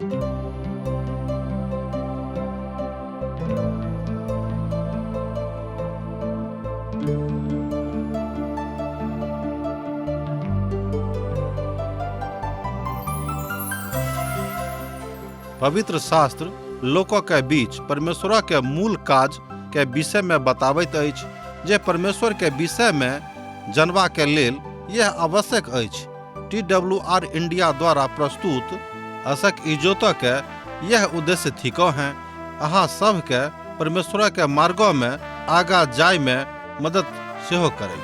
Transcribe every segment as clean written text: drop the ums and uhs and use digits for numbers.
पवित्र शास्त्र लोक के बीच परमेश्वर के मूल काज के विषय में बताबैत अछि जे परमेश्वर के विषय में जनबा के लेल यह आवश्यक अछि। टी डब्ल्यू आर इंडिया द्वारा प्रस्तुत असक इजोत के यह उद्देश्य थिको हैं अहाँ सब के परमेश्वर के मार्गो में आगा जाय में मदद सेहो करैक,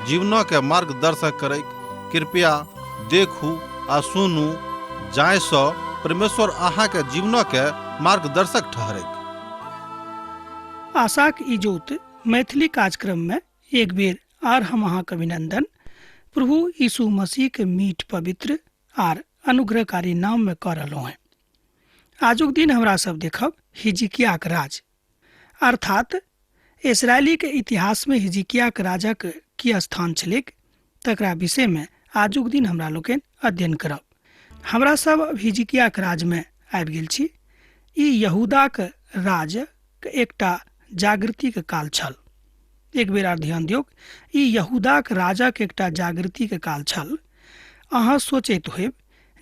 जीवनो के मार्गदर्शक करैक। कृपया देखू आ सुनू जाय सँ परमेश्वर अहाँ के जीवनो के मार्गदर्शक ठहरैक। आशाक इजोत मैथिली कार्यक्रम में एक बेर आर हम अहाँके अभिनंदन प्रभु यीशु मसीह के मीठ पवित्र आर अनुग्रहकारी नाम में कऽ रहलहुँ हैं। आजुक दिन हमरा सब देखब हिजकियाक राज, अर्थात इसराइली के इतिहास में हिजकियाक राजाक की स्थान छलैक तकरा विषय में आजुक दिन हमरा लोकनि अध्ययन करब। हमरा सब अब हिजकियाक राज में आबि गेल छी। ई यहूदाक राज के एकटा जागृतिक काल छल। एक बेर आर ध्यान दियौक, ई यहूदाक राजाक एकटा जागृतिक काल छल। अहाँ सोचैत होयब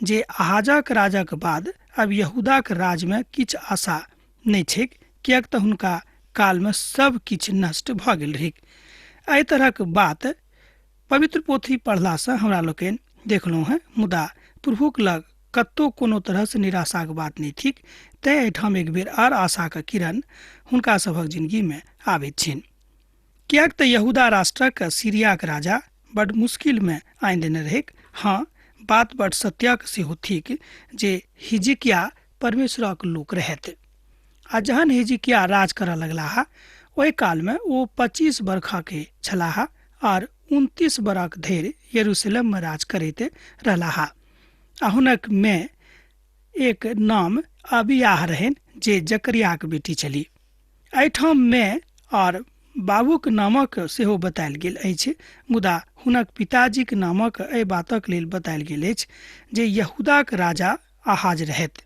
जे आहाजाक राजाक बाद अब यहूदाक राज में किछु आशा नहि छैक, किएक तऽ हुनका काल में सब किछु नष्ट भऽ गेल रहैक। एहि तरहक बात पवित्र पोथी पढ़लासँ हमरा लोकनि देखलहुँ हेँ, मुदा प्रभुक लग कतहु कोनो तरहसँ निराशाक बात नहि थिक, तेँ एहिठाम एक बेर आर आशाक किरण हुनका सभक जिनगीमे आबैत छनि। किएक तऽ यहूदा राष्ट्रक सीरियाक राजा बड मुश्किलमे आनि देने रहैक। हँ, बात बड सत्यक सेहो थिक जे हिजकिया परमेश्वरक लोक रहथि। आ जहन हिजकिया राज करऽ लगलाह ओहि कालमे ओ 25 बरखके छलाह आर 29 बरख धरि यरूशलेममे राज करैत रहलाह। आ हुनक मे एक नाम अबियाह रहनि जे जकरियाक बेटी छली। एहिठाम मे और बाबूक नामक सेहो बतायल गेल अछि, मुदा हुनक पिताजीक नामक एहि बातक लेल बतायल गेल अछि जे यहूदाक राजा आहाज रहथि।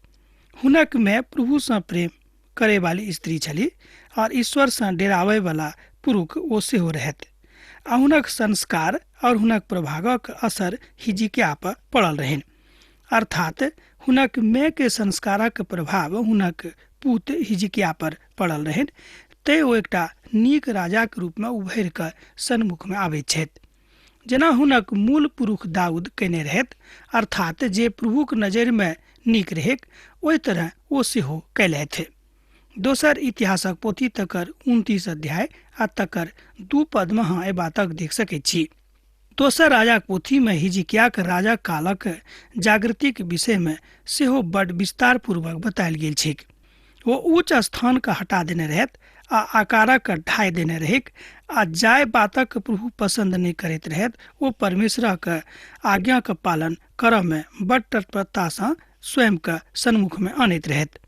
हुनक मे प्रभुसँ प्रेम करे वाली स्त्री छली और ईश्वरसँ डेराबय वाला पुरुष ओ सेहो रहथि। आ हुनक संस्कार और हुनक प्रभावक असर हिजकिया पर पड़ल रहनि। अर्थात हुनक माय के संस्कारक प्रभाव हुनक पूत हिजकिया पर पड़ल रहनि, तें ओ एकटा नीक राजाक रूपमे उभरि कऽ सन्मुखमे आबैत छथि। जेना हुनक मूल पुरुष दाऊद कयने रहथि, अर्थात जे प्रभुक नजरिमे नीक रहैक, ओहि तरह ओ सेहो कयलथि। दोसर इतिहासक पोथी तकर 29 अध्याय आ तकर 2 पदमे अहाँ एहि बातक देख सकैत छी। दोसर राजाक पोथीमे हिजकियाक राजा कालक जागृतिक विषयमे सेहो बड विस्तारपूर्वक बतायल गेल छैक। ओ ऊँच स्थानके हटा देने रहथि आ आकारक ढाइ देने रहैक आ जाहि बातक प्रभु पसंद नहि करैत रहथि ओ परमेश्वरक आज्ञाक पालन करऽमे बड तत्परतासँ स्वयंके सन्मुखमे अनैत रहथि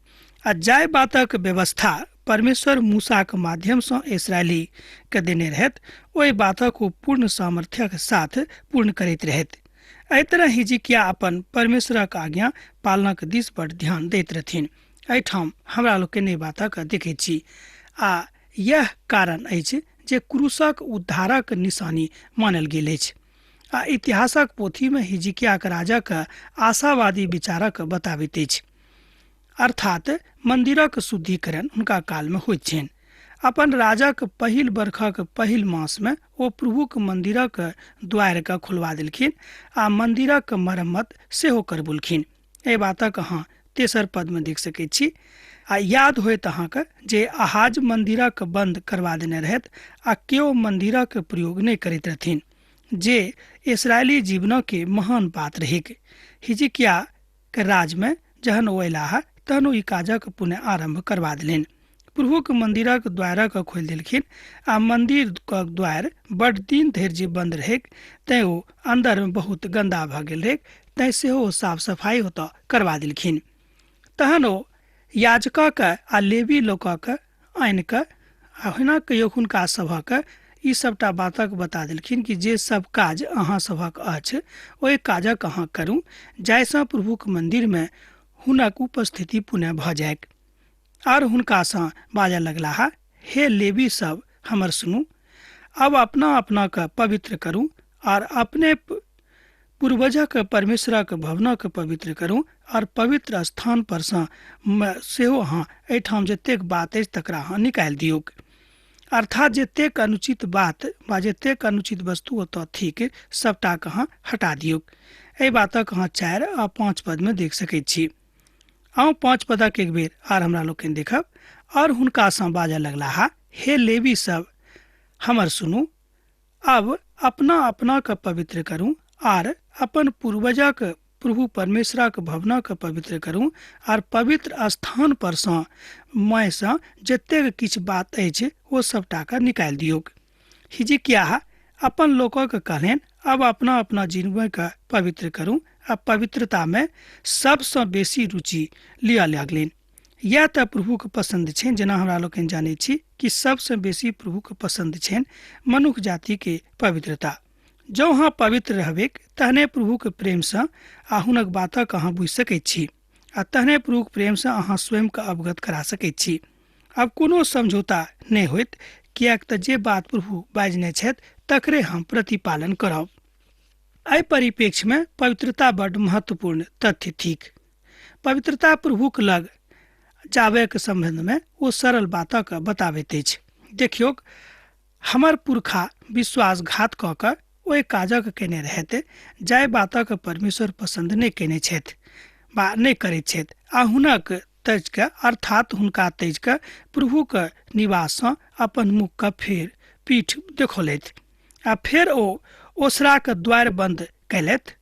आ जाहि बातक व्यवस्था परमेश्वर मूसाक माध्यमसँ इसराइलीके देने रहथि ओहि बातक ओ पूर्ण सामर्थ्यक साथ पूर्ण करैत रहथि। एहि तरह हिजकिया अपन परमेश्वरक आज्ञा पालनक दिस बड ध्यान दैत रहथिन। एहिठाम हमरा लोकनि एहि बातक देखैत छी आ यैह कारण अछि जे क्रूसक उद्धारक निशानी मानल गेल अछि आ इतिहासक पोथीमे हिजकियाक राजाक आशावादी विचारक बताबैत अछि। अर्थात मंदिरक शुद्धिकरण हुनका कालमे होइत छनि। अपन राजाक पहिल बरखक पहिल मासमे ओ प्रभुक मंदिरक द्वारिके खोलवा देलखिन आ मंदिरक मरम्मत सेहो करबौलखिन। एहि बातक अहाँ तेसर पदमे देख सकैत छी। आ याद होयत अहाँके जे आहाज मंदिरक बंद करवा देने रहथि आ केओ मंदिरक प्रयोग नहि करैत रहथिन, जे इसराइली जीवनके महान बात रहैक। हिजकिया के राजमे जहन ओ अयलाह तहन ओ ई काजक पुनः आरम्भ करवा देलनि। प्रभुक मंदिरक द्वारक खोलि देलखिन आ मंदिरक द्वार बड दिन धरि जे बंद रहैक तैं ओ अंदरमे बहुत गंदा भऽ गेल रहैक, तैं सेहो ओ साफ सफाई ओतऽ करवा देलखिन। तहन ओ याजकक आ लेवी लोकक आनि कऽ आ हुनक कहियो हुनका सभक ई सभटा बातक बता देलखिन कि जे सब काज अहाँ सभक अछि ओहि काजक अहाँ करू जाहिसँ प्रभुक मंदिरमे हुनक उपस्थिति पुनः भऽ जाइक। आर हुनकासँ बाजऽ लगलाह, हे लेवी सब, हमर सुनू। आब अपना अपनाके पवित्र करू आर अपने पूर्वजक परमेश्वरक भवनक पवित्र करू आर पवित्र स्थान पर सँ सेहो अहाँ एहिठाम जतेक बात अछि तकरा अहाँ निकालि दियौक। अर्थात जतेक अनुचित बात वा जतेक अनुचित वस्तु ओतऽ थिक सबटाके अहाँ हटा दियौक। एहि बातक अहाँ 4 आ 5 पदमे देख सकैत छी। आउ 5 पदक एक बेर आर हमरा लोकनि देखब। और हुनकासँ बाजऽ लगलाह, हे लेवी सब, हमर सुनू। आब अपना अपनाके पवित्र करू आर अपन पूर्वजक प्रभु परमेश्वरक भवनक पवित्र करू आर पवित्र स्थान पर सँ मयसँ जतेक किछु बात अछि ओ सबटाके निकालि दियौक। हिजकियाह अपन लोकक कहलनि, आब अपना अपना जीवनके पवित्र करू आ पवित्रतामे सबसँ बेसी रुचि लिअ लगलनि। इएह तऽ प्रभुके पसन्द छनि, जेना हमरा लोकनि जानै छी कि सबसँ बेसी प्रभुके पसन्द छनि मनुख जातिके पवित्रता। जँ अहाँ पवित्र रहबैक तहने प्रभुके प्रेमसँ आ हुनक बातक अहाँ बुझि सकैत छी आ तहने प्रभुक प्रेमसँ अहाँ स्वयंके अवगत करा सकैत छी। आब कोनो समझौता नहि होइत, किएक तऽ जे बात प्रभु बाजने छथि तकरे हम प्रतिपालन करब। एहि परिप्रेक्ष्यमे पवित्रता बड्ड महत्वपूर्ण तथ्य थिक। पवित्रता प्रभुक लग जाबयके सम्बन्धमे ओ सरल बातक बताबैत अछि। देखियौक, हमर पुरखा विश्वासघात कऽ कऽ ओहि काजक केने रहथि जाहि बातक परमेश्वर पसन्द नहि केने छथि वा नहि करैत छथि आ हुनक तज कऽ अर्थात हुनका तज कऽ प्रभुक निवाससँ अपन मुखके फेर पीठ देखौलथि आ फेर ओ ओसराके द्वार बन्द कयलथि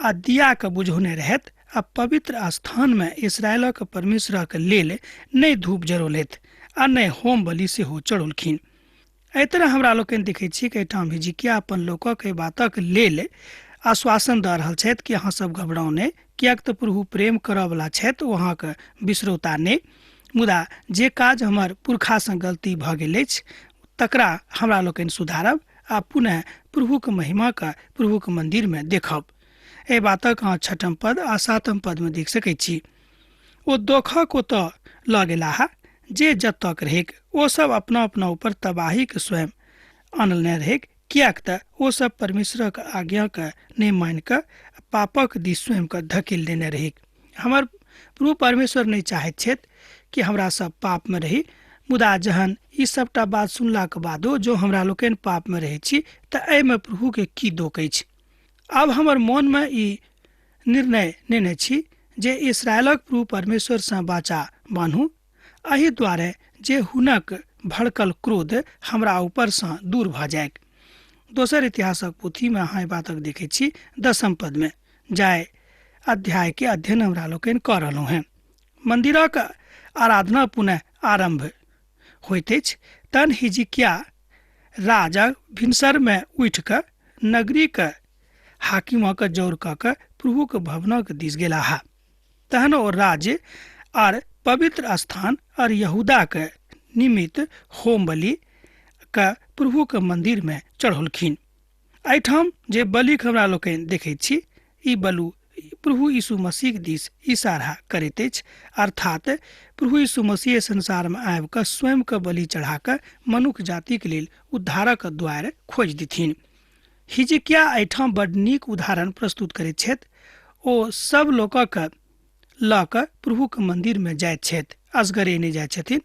आ दियाके बुझौने रहथि आ पवित्र स्थानमे इसराइलक परमेश्वरक लेल नहि धूप जरौलथि आ नहि होम बलि सेहो चढ़ौलखिन। एहि तरह हमरा लोकनि देखैत छी कि एहिठाम हिजकिया अपन लोकक एहि बातक लेल आश्वासन दऽ रहल छथि कि अहाँ सब घबराउ नहि, किएक तऽ प्रभु प्रेम करऽवला छथि, ओ अहाँके बिसरौता नहि। मुदा जे काज हमर पुरखासँ गलती भऽ गेल अछि तकरा हमरा लोकनि सुधारब आ पुनः प्रभुक महिमाके प्रभुक मन्दिरमे देखब। एहि बातक अहाँ 6 पद आ 7 पदमे देख सकैत छी। ओ दोखक ओतऽ लऽ गेलाह जे जतक रहैक, ओ सब अपना अपना ऊपर तबाहीके स्वयं आनलने रहैक, किएक तऽ ओ सब परमेश्वरक आज्ञाके नहि मानि कऽ पापक दिस स्वयंके धकेल देने रहैक। हमर प्रभु परमेश्वर नहि चाहैत छथि कि हमरा सब पापमे रही, मुदा जहन ई सबटा बात सुनलाक बादो जो हमरा लोकनि पापमे रहै छी तऽ एहिमे प्रभुके की दोख अछि। आब हमर मोनमे ई निर्णय नेने छी जे इसराइलक प्रभु परमेश्वरसँ वाचा बान्हू, एहि दुआरे जे हुनक भड़कल क्रोध हमरा ऊपरसँ दूर भऽ जाइक। दोसर इतिहासक पोथीमे अहाँ एहि बातक देखै छी 10 पदमे, जाहि अध्यायके अध्ययन हमरा लोकनि कऽ रहलहुँ हेँ। मन्दिरक आराधना पुनः आरम्भ होइत अछि। तहन हिजकिया राजा भिनसरमे उठि कऽ नगरीके हाकिमक जौर कऽ कऽ प्रभुक भवनक दिस गेलाह। तहन ओ राज्य आर पवित्र स्थान और यहूदाके निमित्त होम बलि के प्रभुक मन्दिरमे चढ़ौलखिन। एहिठाम जे बलिक हमरा लोकनि देखैत छी ई बलु प्रभु यीशु मसीहक दिस इशारा करैत अछि, अर्थात प्रभु यीशु मसीह संसारमे आबि कऽ स्वयंके बलि चढ़ा कऽ मनुख जातिक लेल उद्धारक द्वार खोजि देथिन। हिजकिया एहिठाम बड नीक उदाहरण प्रस्तुत करैत छथि। ओ सब लोकक लऽ कऽ प्रभुक मन्दिरमे जाइत छथि, असगरे नहि जाइत छथिन।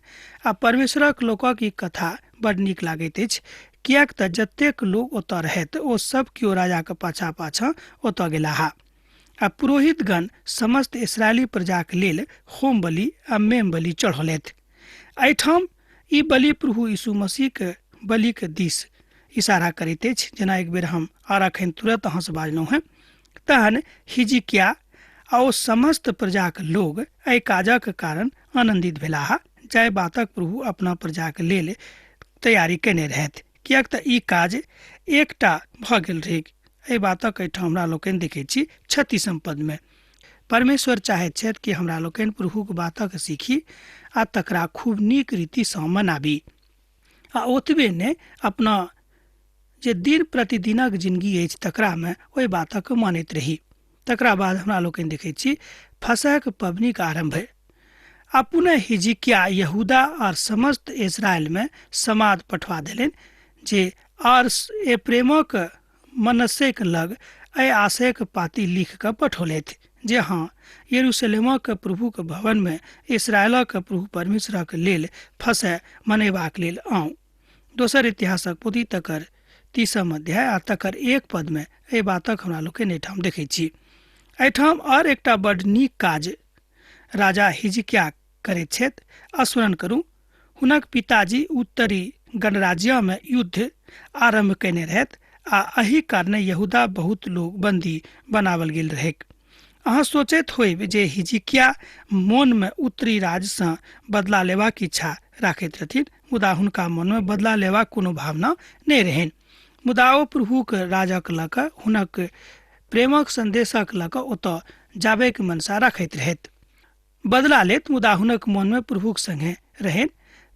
आ परमेश्वरक लोकक ई कथा बड नीक लागैत अछि, किएक तऽ जतेक लोक ओतऽ रहथि ओ सब केओ राजाके पाछाँ पाछाँ ओतऽ गेलाह। आ पुरोहितगण समस्त इसराइली प्रजाक लेल होम बलि आ मेम बलि चढ़ौलथि। एहिठाम ई बलि प्रभु यीशु मसीहके बलिके दिस इशारा करैत अछि, जेना एक बेर हम आर अखन तुरंत अहाँसँ बाजलहुँ हेँ। तहन हिजकिया आ ओ समस्त प्रजाक लोग एहि काजक कारण आनन्दित भेलाह, जाहि बातक प्रभु अपना प्रजाक लेल तैयारी केने रहथि, किएक तऽ ई काज एकटा भऽ गेल रहैक। एहि बातक एहिठाम हमरा लोकनि देखैत छी 36 पदमे। परमेश्वर चाहैत छथि कि हमरा लोकनि प्रभुक बातक सीखी आ तकरा खूब नीक रीतिसँ मनाबी, आ ओतबे नहि अपना जे दिन प्रतिदिनक जिनगी अछि तकरामे ओहि बातक मानैत रही। तकरा बाद हमरा लोकनि देखैत छी फसहक पबनीक आरम्भ है। आ पुनः हिजकिय्याह यहूदा और समस्त इस्राएल में समाद पठवा देलनि जे और एप्रेमक मनस्सेक लग एहि आशयक पाती लिख कऽ पठौलथि जे हँ, यरूशलेमक प्रभुक भवन में इसराइलक प्रभु परमेश्वरक लेल फसह मनेबाक लेल आउ। दोसर इतिहासक पोथी तकर 30 अध्याय आ तकर 1 पद में एहि बातक हमरा लोकनि एहिठाम देखै छी। एहिठाम और एकटा बड नीक काज राजा हिजकिय्याह करैत छथि। स्मरण करू, हुनक पिताजी उत्तरी गणराज्य में युद्ध आरम्भ कयने रहथि आ एहि कारणे यहूदा बहुत लोग बंदी बनावल गेल रहैक। अहाँ सोचैत होइब जे हिजकिय्याह मोन में उत्तरी राज्यसँ बदला लेबाक इच्छा राखैत रहथिन, मुदा हुनका मन में बदला लेबाक कोनो भावना नहि रहनि। मुदा ओ प्रभुक राजक लऽ कऽ हुनक प्रेमक संदेशक लऽ कऽ ओतऽ जाबैके मनसा राखैत रहथि। बदला लेत, मुदा हुनक मनमे प्रभुक संगे रहनि।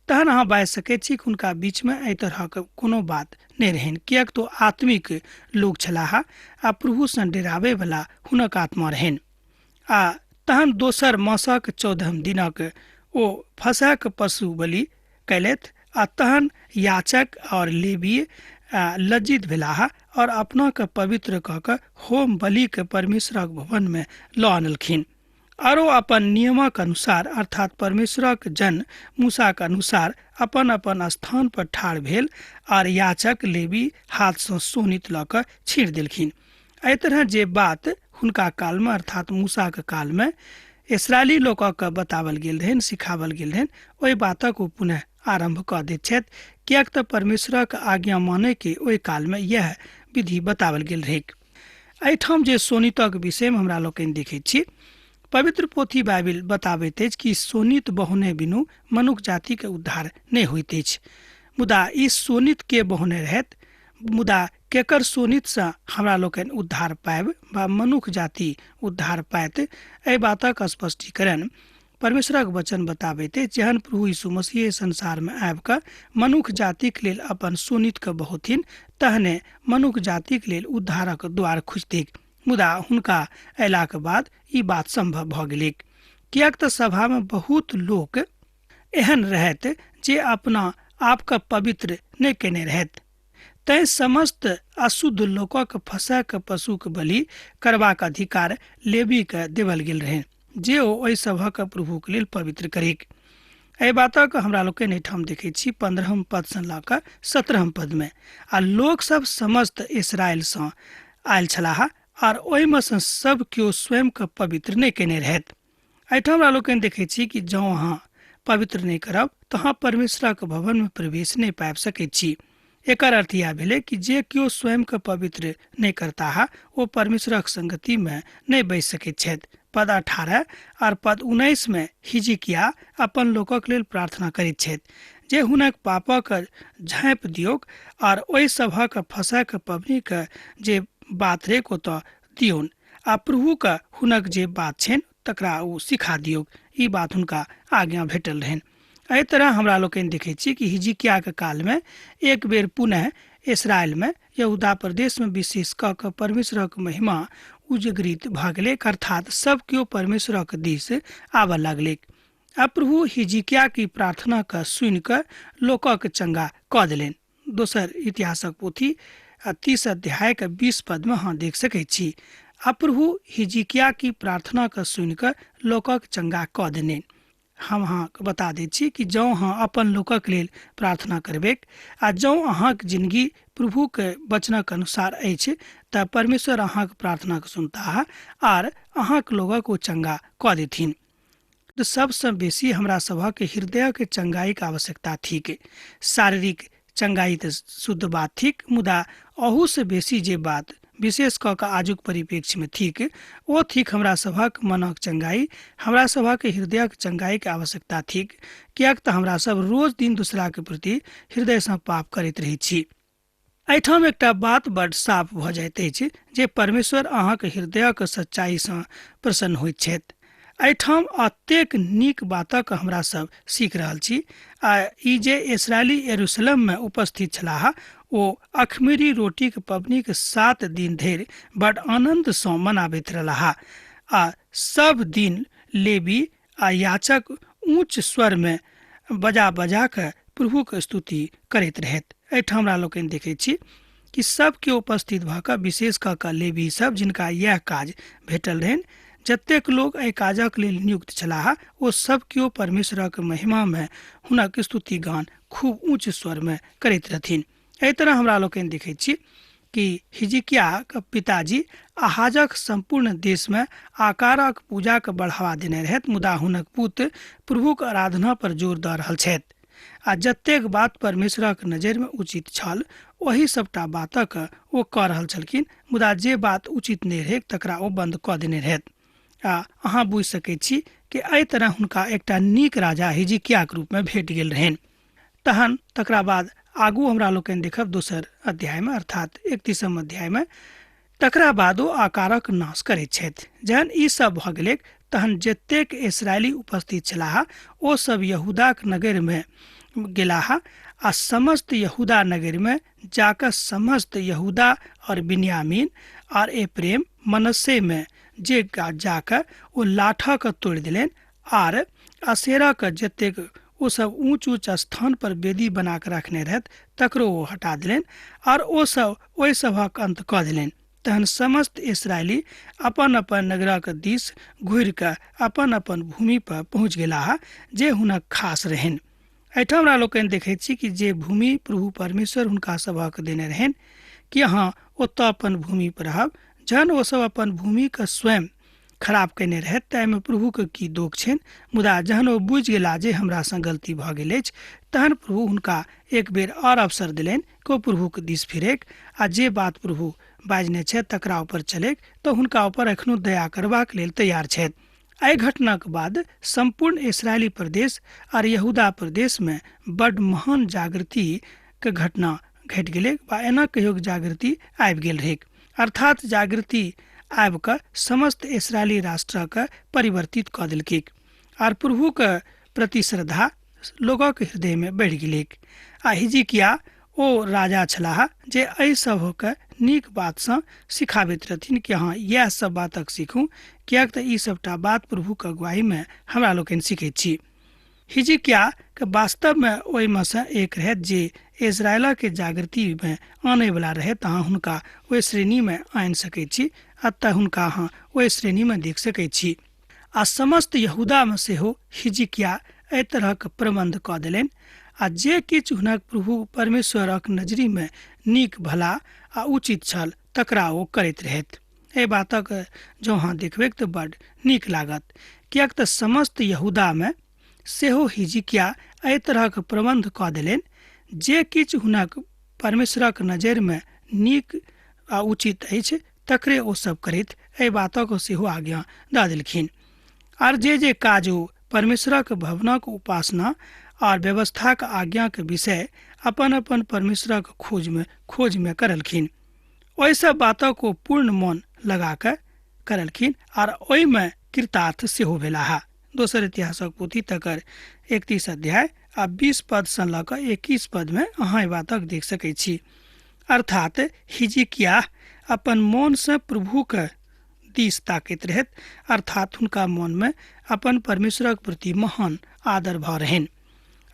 तहन अहाँ बाजि सकैत छी कि हुनका बीचमे एहि तरहक कोनो बात नहि रहनि, किएक तऽ आत्मिक लोक छलाह आ प्रभुसँ डेराबैवला हुनक आत्मा रहनि। आ तहन दोसर मासक 14 दिनक ओ फसहक पशु बलि कयलथि आ तहन याचक और लेवीय लज्जित भेलाह और अपनाके पवित्र कऽ कऽ होम बलिके परमेश्वरक भवनमे लऽ अनलखिन। आरो अपन नियमक अनुसार अर्थात परमेश्वरक जन मूसाक अनुसार अपन अपन स्थान पर ठाढ़ भेल आर याचक लेवी हाथसँ शोणित लऽ कऽ छीड़ देलखिन। एहि तरह जे बात हुनका कालमे अर्थात मूसाक कालमे इसराइली लोकके बतावल गेल रहनि, सिखावल गेल रहनि, ओहि बातक ओ पुनः आरम्भ कऽ दैत छथि, किएक तऽ परमेश्वरक आज्ञा मानैके ओहि कालमे इएह विधि बतावल गेल रहैक। एहिठाम जे शोणितक विषयमे हमरा लोकनि देखैत छी, पवित्र पोथी बाइबिल बताबैत अछि कि शोणित बहौने बिनु मनुख जातिके उद्धार नहि होइत अछि। मुदा ई शोणित के बहौने रहैत, मुदा केकर शोणितसँ हमरा लोकनि उद्धार पायब वा मनुख जाति उद्धार पायत, एहि बातक स्पष्टीकरण परमेश्वरक वचन बताबैत अछि। जहन प्रभु यीशु मसीह संसारमे आबि कऽ मनुख जातिक लेल अपन शोणितके बहौथिन, तहने मनुख जातिक लेल उद्धारक द्वार खुजतैक। मुदा हुनका अयलाक बाद ई बात सम्भव भऽ गेलैक, किएक तऽ सभामे बहुत लोक एहन रहैत जे अपना आपके पवित्र नहि कयने रहैत। तैं समस्त अशुद्ध लोकक फसहक पशुक बलि करबाक अधिकार लेवीके देवल गेल रहै, जे ओ ओहि सभक प्रभुक लेल पवित्र करेक। एहि बातक हमरा लोकनि एहिठाम देखै छी 15 पदसँ लऽ कऽ 17 पदमे। आ लोकसभ समस्त इसराइलसँ आयल छलाह आर ओहिमे सँ सब केओ स्वयंके पवित्र नहि कयने रहथि। एहिठाम हमरा लोकनि देखै छी कि जँ अहाँ पवित्र नहि करब तऽ अहाँ परमेश्वरक भवनमे प्रवेश नहि पाबि सकैत छी। एकर अर्थ इएह भेलै कि जे केओ स्वयंके पवित्र नहि करताह ओ परमेश्वरक संगतिमे नहि बैस सकैत छथि। पद 18 आर पद 19 मे हिजकिय्याह अपन लोकक लेल प्रार्थना करैत छथि जे हुनक पापक झाँपि दियौक आर ओहि सभक फसहक पबनीक जे बात रहैक ओतऽ दियौन आ प्रभुक हुनक जे बात छनि तकरा ओ सिखा दियौक। ई बात हुनका आज्ञा भेटल रहनि। एहि तरह हमरा लोकनि देखै छी कि हिजकिय्याहक कालमे एक बेर पुनः इसराइलमे यहूदा प्रदेशमे विशेष कऽ कऽ परमेश्वरक महिमा उजगृत भऽ गेलैक, अर्थात सब केओ परमेश्वरक दिस आबऽ लगलैक। आ प्रभु हिजकिय्याह की प्रार्थना कऽ सुनि कऽ लोकक चंगा कऽ देलनि। दोसर इतिहासक पोथी 30 अध्याय के 20 पद में अहाँ देख सकै छी। आ प्रभु हिजकिय्याह की प्रार्थना के सुनि कऽ लोकक चंगा कऽ देलनि। हम अहाँके बता दै छी कि जँ अहाँ अपन लोकक लेल प्रार्थना करबैक आ जँ अहाँक जिंदगी प्रभुके वचनक अनुसार अछि तऽ परमेश्वर अहाँक प्रार्थनाके सुनताह आर अहाँक लोकक ओ चंगा कऽ देथिन। सबसँ बेसी हमरा सभक हृदयक चंगाईक आवश्यकता थिक। शारीरिक चंगाई तऽ शुद्ध बात थिक, मुदा अहूसँ बेसी जे बात विशेष कऽ कऽ आजुक परिप्रेक्ष्यमे थिक ओ थिक हमरा सभक मनक चंगाई। हमरा सभक हृदयक चंगाईके आवश्यकता थिक, किएक तऽ हमरा सब रोज दिन दूसराके प्रति हृदयसँ पाप करैत रहै छी। एहिठाम एकटा बात बड साफ भऽ जाइत अछि जे परमेश्वर अहाँक हृदयक सच्चाईसँ प्रसन्न होइत छथि। एहिठाम अतेक नीक बातक हमरा सब सीख रहल छी आ ई जे इसराइली यरूशलेममे उपस्थित छलाह ओ अखमीरी रोटीक पबनीक 7 दिन धरि बड आनन्दसँ मनाबैत रहलाह आ सब दिन लेबी आ याचक ऊँच स्वर में बजा बजा कऽ प्रभुके स्तुति करैत रहैत। एहिठाम हमरा लोकनि देखै छी कि सब केओ उपस्थित भऽ कऽ, विशेष कऽ कऽ लेबी सब जिनका इएह काज भेटल रहनि, जतेक लोक एहि काजक लेल नियुक्त छलाह ओ सब केओ परमेश्वरक महिमामे हुनक स्तुति गान खूब ऊँच स्वरमे करैत रहथिन। एहि तरह हमरा लोकनि देखै छी कि हिजकियाक पिताजी आहाजक सम्पूर्ण देशमे आकारक पूजाके बढ़ावा देने रहथि, मुदा हुनक पुत्र प्रभुक आराधना पर जोर दऽ रहल छथि आ जतेक बात परमेश्वरक नजरिमे उचित छल ओहि सबटा बातक ओ कऽ रहल छलखिन, मुदा जे बात उचित नहि रहै तकरा ओ बन्द कऽ देने रहथि। आ अहाँ बुझि सकै छी कि एहि तरह हुनका एकटा नीक राजा हिजकियाक रूपमे भेट गेल रहनि। तहन तकरा बाद आगू हमरा लोकनि देखब दोसर अध्यायमे, अर्थात 31 अध्यायमे, तकरा बाद ओ आकारक नाश करैत छथि। जहन ई सब भऽ गेलैक तहन जतेक इसराइली उपस्थित छलाह ओ सब यहूदाक नगरमे गेलाह आ समस्त यहूदा नगरमे जाकऽ समस्त यहूदा और बिन्यामीन और एप्रेम मनस्सेमे जे जाकऽ ओ लाठक तोड़ि देलनि आर असेराक जतेक ओ सब ऊँच ऊँच स्थान पर वेदी बना कऽ रखने रहथि तकरो ओ हटा देलनि और ओ सब ओहि सभक अंत कऽ देलनि। तहन समस्त इसराइली अपन अपन नगरक दिस घुरि कऽ अपन अपन भूमि पर पहुँच गेलाह जे हुनक खास रहनि। एहिठाम हमरा लोकनि देखैत छी कि जे भूमि प्रभु परमेश्वर हुनका सभक देने रहनि कि अहाँ ओतऽ अपन भूमि पर रहब, जहन ओ सब अपन भूमिके स्वयं खराब कयने रहथि तऽ एहिमे प्रभुके की दोख छनि। मुदा जहन ओ बुझि गेला जे हमरा संग गलती भऽ गेल अछि तहन प्रभु हुनका एक बेर आओर अवसर देलनि कि ओ प्रभुके दिस फिरैक आ जे बात प्रभु बाजने छथि तकरा ऊपर चलैक, तऽ हुनका ऊपर एखनो दया करबाक लेल तैयार छथि। एहि घटनाक बाद सम्पूर्ण इसराइली प्रदेश आर यहूदा प्रदेशमे बड्ड महान जागृतिके घटना घटि गेलै वा एना कहियो जागृति आबि गेल रहैक। अर्थात जागृति आबि कऽ समस्त इसराइली राष्ट्रके परिवर्तित कऽ देलकै आर प्रभुके प्रति श्रद्धा लोकक हृदयमे बढ़ि गेलैक। आ हिजकिया ओ राजा छलाह जे एहि सभके नीक बातसँ सिखाबैत रहथिन कि अहाँ इएह सब बातक सीखू, किएक तऽ ई सबटा बात प्रभुके अगुवाईमे हमरा लोकनि सीखैत छी। हिजकिया के वास्तवमे ओहिमे सँ एक रहथि जे इजरायलके जागृतिमे आनैवला रहथि। अहाँ हुनका ओहि श्रेणीमे आनि सकैत छी, अतः हुनका अहाँ ओहि श्रेणीमे देख सकैत छी। आ समस्त यहूदामे सेहो हिजकिया एहि तरहक प्रबन्ध कऽ देलनि आ जे किछु हुनक प्रभु परमेश्वरक नजरिमे नीक, भला आ उचित छल तकरा ओ करैत रहथि। एहि बातक जँ अहाँ देखबैक तऽ बड्ड नीक लागत, किएक तऽ समस्त यहूदामे सेहो हिजकिया एहि तरहक प्रबन्ध कऽ देलनि जे किछु हुनक परमेश्वरक नजरिमे नीक आ उचित अछि तकरे ओ सब करैत एहि बातक सेहो आज्ञा दऽ देलखिन। आर जे जे काज ओ परमेश्वरक भवनक उपासना आर व्यवस्थाक आज्ञाक विषय अपन अपन परमेश्वरक खोजमे करलखिन, ओहि सब बातक ओ पूर्ण मन लगा कऽ करलखिन आर ओहिमे कृतार्थ सेहो भेलाह। दोसर इतिहासक पोथी तकर 31 अध्याय आ 20 पदसँ लऽ कऽ 21 पदमे अहाँ एहि बातक देख सकैत छी। अर्थात हिजकिया अपन मोनसँ प्रभुके दिस ताकैत रहैत, अर्थात हुनका मोनमे अपन परमेश्वरक प्रति महान आदर भऽ रहनि।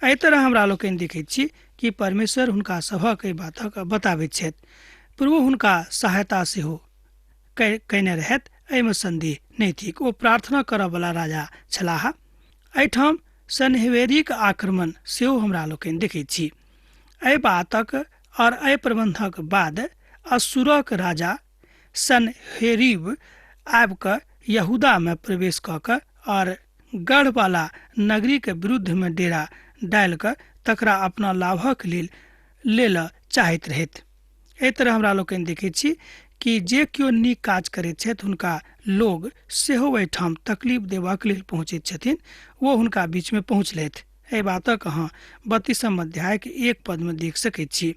एहि तरह हमरा लोकनि देखैत छी कि परमेश्वर हुनका सभक एहि बातक बताबैत छथि। प्रभु हुनका सहायता सेहो कयने रहथि, एहिमे सन्देह नहि थिक। ओ प्रार्थना करऽवला राजा छलाह। एहिठाम सनहेबेरीक आक्रमण सेहो हमरा लोकनि देखैत छी। एहि बातक और एहि प्रबंधक बाद असुरक राजा सनहेरीब आबि कऽ यहूदामे प्रवेश कऽ कऽ और गढ़वाला नगरीके विरुद्धमे डेरा डालि कऽ तकरा अपना लाभक लेल लेल चाहैत रहथि। एहि तरह हमरा लोकनि देखैत छी कि जे केओ नीक काज करैत छथि हुनका लोग सेहो ओहिठाम तकलीफ देबाक लेल पहुँचैत छथिन, ओ हुनका बीचमे पहुँचलथि। एहि बातक अहाँ 32 अध्यायके 1 पदमे देख सकैत छी।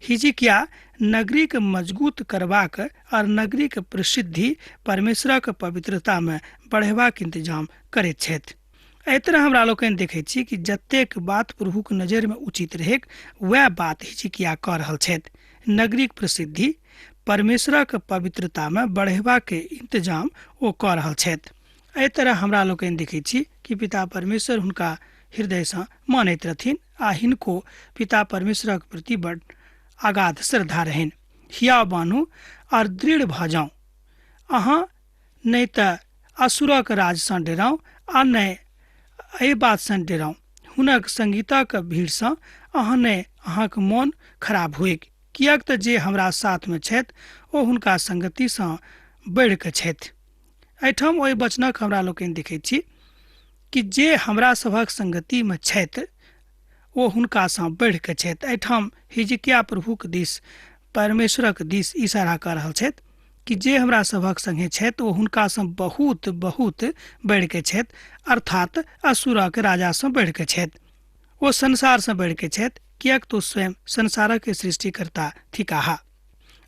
हिजकिया नगरीके मजगूत करबाक और नगरीके प्रसिद्धि परमेश्वरक पवित्रतामे बढ़ेबाक इंतजाम करैत छथि। एहि तरह हमरा लोकनि देखैत छी कि जतेक बात प्रभुक नजरिमे उचित रहैक वएह बात हिजकिया कऽ रहल छथि। नगरीक प्रसिद्धि परमेश्वरक पवित्रतामे बढ़ेबाक इंतजाम ओ कऽ रहल छथि। एहि तरह हमरा लोकनि देखैत छी कि पिता परमेश्वर हुनका हृदयसँ मानैत रहथिन आ हिनको पिता परमेश्वरक प्रति बड़ अगाध श्रद्धा रहनि। हियाव बान्हू और दृढ़ भऽ जाउ। अहाँ नहि तऽ असुरक राजसँ डेराउ आ नहि एहि बातसँ डेराउ। हुनक संगीतक भीड़सँ अहाँ नहि अहाँक मोन खराब होइक, किएक तऽ जे हमरा साथमे छथि ओ हुनका संगतिसँ बढ़ि कऽ छथि। एहिठाम ओहि वचनक हमरा लोकनि देखैत छी कि जे हमरा सभक संगतिमे छथि ओ हुनकासँ बढ़ि कऽ छथि। एहिठाम हिजकिया प्रभुक दिस, परमेश्वरक दिस इशारा कऽ रहल छथि कि जे हमरा सभक संगे छथि ओ हुनकासँ बहुत बहुत बढ़ि कऽ छथि, अर्थात असुरक राजासँ बढ़ि कऽ छथि, ओ संसारसँ बढ़ि कऽ छथि, किएक तऽ ओ स्वयं संसारक सृष्टिकर्ता थिकाह।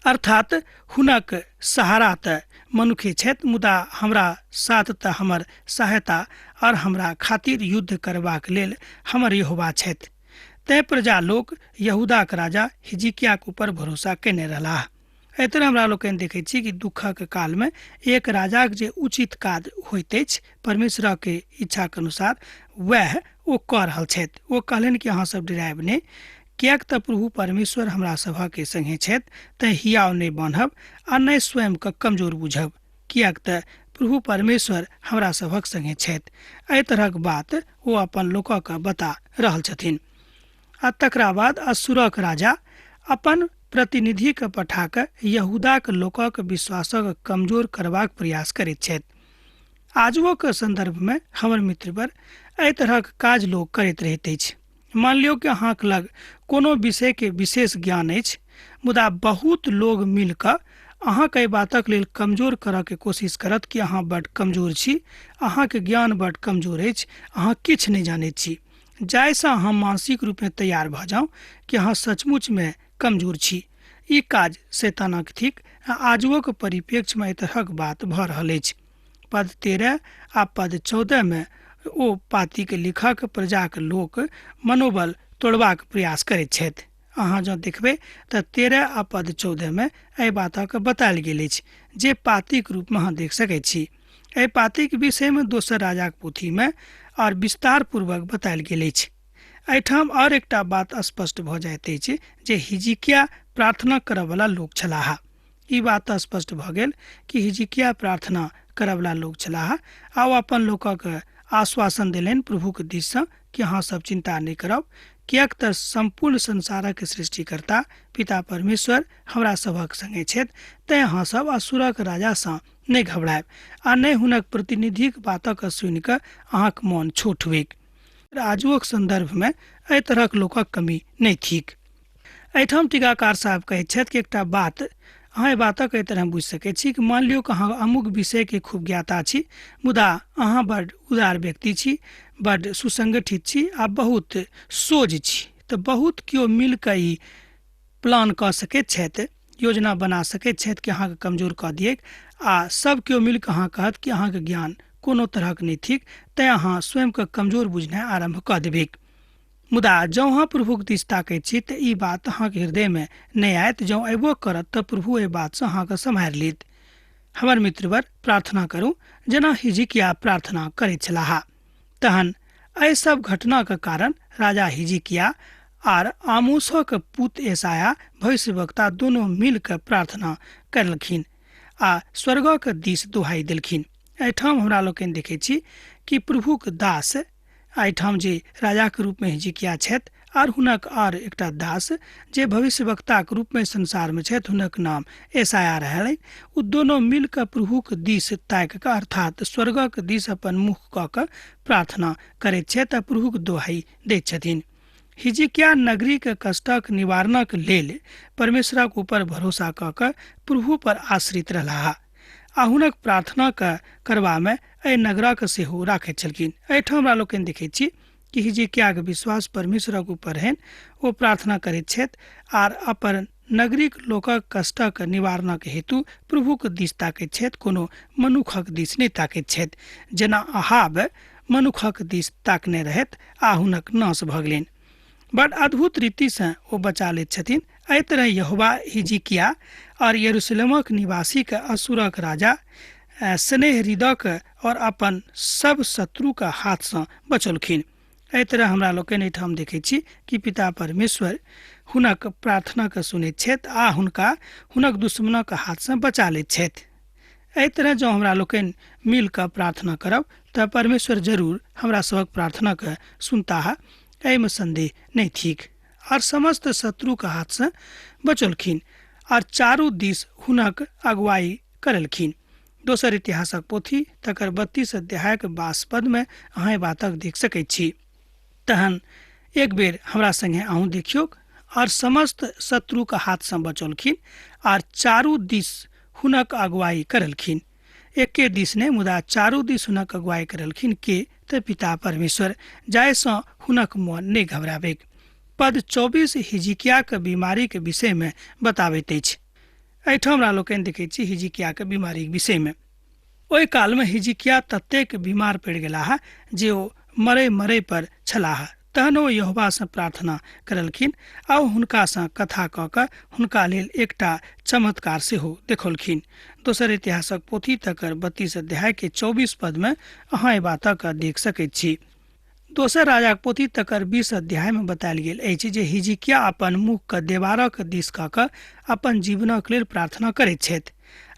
अर्थात हुनक सहारा तऽ मनुखे छथि, मुदा हमरा साथ तऽ हमर सहायता और हमरा खातिर युद्ध करबाक लेल हमर यहोवा छथि। तैं प्रजा लोक यहूदाक राजा हिजकियाक ऊपर भरोसा कयने रहलाह। एहि तरह हमरा लोकनि देखैत छी कि दुःखक कालमे एक राजाक जे उचित काज होइत अछि परमेश्वरक इच्छाक अनुसार, वएह ओ कऽ रहल छथि। ओ कहलनि कि अहाँ सब डरायब नहि, किएक तऽ प्रभु परमेश्वर हमरा सभक संगे छथि। तैं हियाव नहि बान्हब आ नहि स्वयंके कमजोर बुझब, किएक तऽ प्रभु परमेश्वर हमरा सभक संगे छथि। एहि तरहक बात ओ अपन लोकके बता रहल छथिन। आ तकरा बाद असुरक राजा अपन प्रतिनिधिके पठा कऽ यहूदाक लोकक विश्वासक कमजोर करबाक प्रयास करैत छथि। आजुओक सन्दर्भमे हमर मित्रवर एहि तरहक काज लोक करैत रहैत अछि। मान लियौ कि अहाँक लग कोनो विषयके विशेष ज्ञान अछि, मुदा बहुत लोग मिल कऽ अहाँके एहि बातक लेल कमजोर करऽके कोशिश करत कि अहाँ बड्ड कमजोर छी, अहाँके ज्ञान बड्ड कमजोर अछि, अहाँ किछु नहि जानैत छी, जाहिसँ अहाँ मानसिक रूपमे तैयार भऽ जाउ कि अहाँ सचमुचमे कमजोर छी। ई काज शैतानक थिक आ आजुओक परिप्रेक्ष्यमे एहि तरहक बात भऽ रहल अछि। पद 13 आ पद 14 मे ओ पातीक लेखक प्रजाक लोक मनोबल तोड़बाक प्रयास करैत छथि। अहाँ जँ देखबै तऽ 13 आ पद 14 मे एहि बातक बतायल गेल अछि जे पातीक रूपमे अहाँ देख सकैत छी। एहि पातीक विषयमे दोसर राजाक पोथीमे आओर विस्तार पूर्वक बतायल गेल अछि। एहिठाम आओर एकटा बात स्पष्ट भऽ जाइत अछि जे हिजकिया प्रार्थना करऽवला लोक छलाह। ई बात स्पष्ट भऽ गेल कि हिजकिया प्रार्थना करऽवला लोक छलाह आ ओ अपन लोकक आश्वासन देलनि प्रभुक दिससँ कि अहाँ सब चिन्ता नहि करब, किएक तऽ सम्पूर्ण संसारक सृष्टिकर्ता पिता परमेश्वर हमरा सभक संगे छथि। तैं अहाँ सब असुरक राजासँ नहि घबरायब आ नहि हुनक प्रतिनिधिक बातक सुनि कऽ अहाँक मन छोट हुएक। आजुओक सन्दर्भमे एहि तरहक लोकक कमी नहि थिक। एहिठाम टीकाकार साहब कहैत छथि कि एकटा बात अहाँ एहि बातक एहि तरह बुझि सकैत छी कि मान लियौ कि अहाँ अमुक विषयके खूब ज्ञाता छी, मुदा अहाँ बड्ड उदार व्यक्ति छी, बड्ड सुसंगठित छी आ बहुत सोझ छी, तऽ बहुत केओ मिल कऽ ई प्लान कऽ सकैत छथि, योजना बना सकैत छथि कि अहाँके कमजोर कऽ दियैक आ सब केओ मिल कऽ अहाँ कहत कि अहाँके ज्ञान कोनो तरहक नहि थिक, तैं अहाँ स्वयंके कमजोर बुझनाइ आरम्भ कऽ देबैक। मुदा जँ अहाँ प्रभुक दिस ताकैत छी तऽ ई बात अहाँके हृदयमे नहि आयत, जँ अयबो करत तऽ प्रभु एहि बातसँ अहाँके सम्हारि लेत। हमर मित्रवर, प्रार्थना करू जेना हिजकिया प्रार्थना करैत छलाह। तहन एहि सब घटनाक कारण राजा हिजकिया आर आमोसक पुत एसाया भविष्यवक्ता दोनों मिल कऽ प्रार्थना करलखिन आ स्वर्गक दिस दुहाई देलखिन। एहिठाम हमरा लोकनि देखैत छी कि प्रभुक दास एहिठाम जे राजाक रूपमे हिजकिया छथि आर हुनक आर एकटा दास जे भविष्यवक्ताक रूपमे संसारमे छथि, हुनक नाम एसाया रहलनि। ओ दोनो मिल कऽ प्रभुक दिस ताकि कऽ अर्थात स्वर्गक दिस अपन मुख कऽ कऽ प्रार्थना करैत छथि आ प्रभुक दोहाई दैत छथिन। हिजकिया नगरीक कष्टक निवारणक लेल परमेश्वरक ऊपर भरोसा कऽ कऽ प्रभु पर आश्रित रहलाह आ हुनक प्रार्थनाक करबामे एहि नगरक सेहो राखैत छलखिन। एहिठाम हमरा लोकनि देखैत छी कि हिजकियाक विश्वास परमेश्वरक ऊपर रहनि। ओ प्रार्थना करैत छथि आर अपन नगरीक लोकक कष्टक निवारणक हेतु प्रभुक दिस ताकैत छथि, कोनो मनुखक दिस नहि ताकैत छथि, जेना अहाब मनुखक दिस ताकने रहथि आ हुनक नाश भऽ गेलनि। बड अद्भुत रीतिसँ ओ बचा लैत छथिन। एहि तरह यहोवा हिजकिया और यरूशलेमक निवासीके असुरक राजा स्नेह हृदयक और अपन सब शत्रुके हाथसँ बचौलखिन। एहि तरह हमरा लोकनि एहिठाम देखै छी कि पिता परमेश्वर हुनक प्रार्थनाके सुनैत छथि आ हुनका हुनक दुश्मनक हाथसँ बचा लैत छथि। एहि तरह जँ हमरा लोकनि मिल कऽ प्रार्थना करब तऽ परमेश्वर जरूर हमरा सभक प्रार्थनाके सुनताह, एहिमे संदेह नहि थिक। आर समस्त शत्रुके हाथसँ बचौलखिन आर चारू दिस हुनक अगुवाई करलखिन। दोसर इतिहासक पोथी तकर 32 अध्यायक 22 पदमे अहाँ एहि बातक देख सकैत छी। तहन एक बेर हमरा संगे अहूँ देखियौक। आर समस्त शत्रुके हाथसँ बचौलखिन आर चारू दिस हुनक अगुवाई करलखिन। एके दिस नहि मुदा चारू दिस हुनक अगुवाई करलखिन के तऽ पिता परमेश्वर, जाहिसँ हुनक मन नहि घबराबैक। पद 24 हिजकियाक बीमारीक विषयमे बताबैत अछि। एहिठाम हमरा लोकनि देखैत छी हिजकियाक बीमारीक विषयमे। ओहि कालमे हिजकिया ततेक बीमार पड़ि गेलाह जे ओ मरै मरै पर छलाह। तहन ओ यहोवासँ प्रार्थना करलखिन आ ओ हुनकासँ कथा कऽ कऽ हुनका लेल एकटा चमत्कार सेहो देखौलखिन। दोसर इतिहासक पोथी तकर 32 अध्यायके 24 पदमे अहाँ एहि बातक देख सकैत छी। दोसर राजाक पोथी तकर 20 अध्यायमे बतायल गेल अछि जे हिजकिया अपन मुखके देवारक दिस कऽ कऽ अपन जीवनक लेल प्रार्थना करैत छथि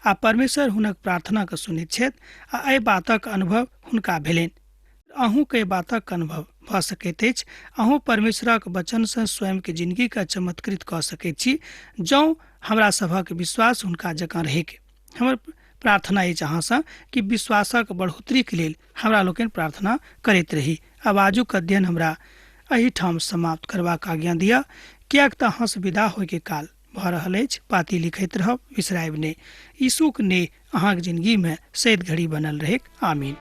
आ परमेश्वर हुनक प्रार्थनाके सुनैत छथि आ एहि बातक अनुभव हुनका भेलनि। अहूँके एहि बातक अनुभव भऽ सकैत अछि। अहूँ परमेश्वरक वचनसँ स्वयंके जिनगीके चमत्कृत कऽ सकैत छी जँ हमरा सभक विश्वास हुनका जकाँ रहैक। हमर प्रार्थना अछि अहाँसँ कि विश्वासक बढ़ोतरीके लेल हमरा लोकनि प्रार्थना करैत रही। आब आजुक अध्ययन हमरा एहिठाम समाप्त करबाक आज्ञा दिअ, किएक तऽ अहाँसँ विदा होइके काल भऽ रहल अछि। पाती लिखैत रहब, बिसरायब नहि। यीशुक नेह अहाँक जिंदगीमे सैद घड़ी बनल रहैक। आमीन।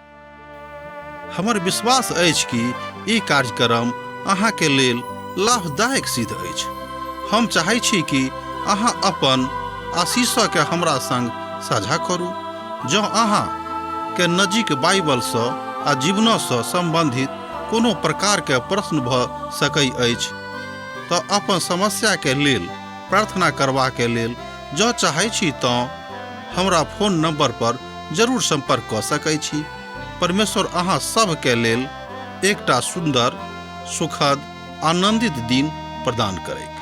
हमर विश्वास अछि कि ई कार्यक्रम अहाँके लेल लाभदायक सिद्ध अछि। हम चाहै छी कि अहाँ अपन आशीषके हमरा संग साझा करू। जँ अहाँ के नजीक बाइबलसँ आ जीवनसँ सम्बन्धित कोनो प्रकारके प्रश्न भऽ सकै अछि तऽ अपन समस्याके लेल प्रार्थना करबाके लेल जँ चाहै छी तँ हमरा फोन नंबर पर जरूर संपर्क कऽ सकै छी। परमेश्वर अहाँ सभके लेल एकटा सुन्दर, सुखद, आनंदित दिन प्रदान करैक।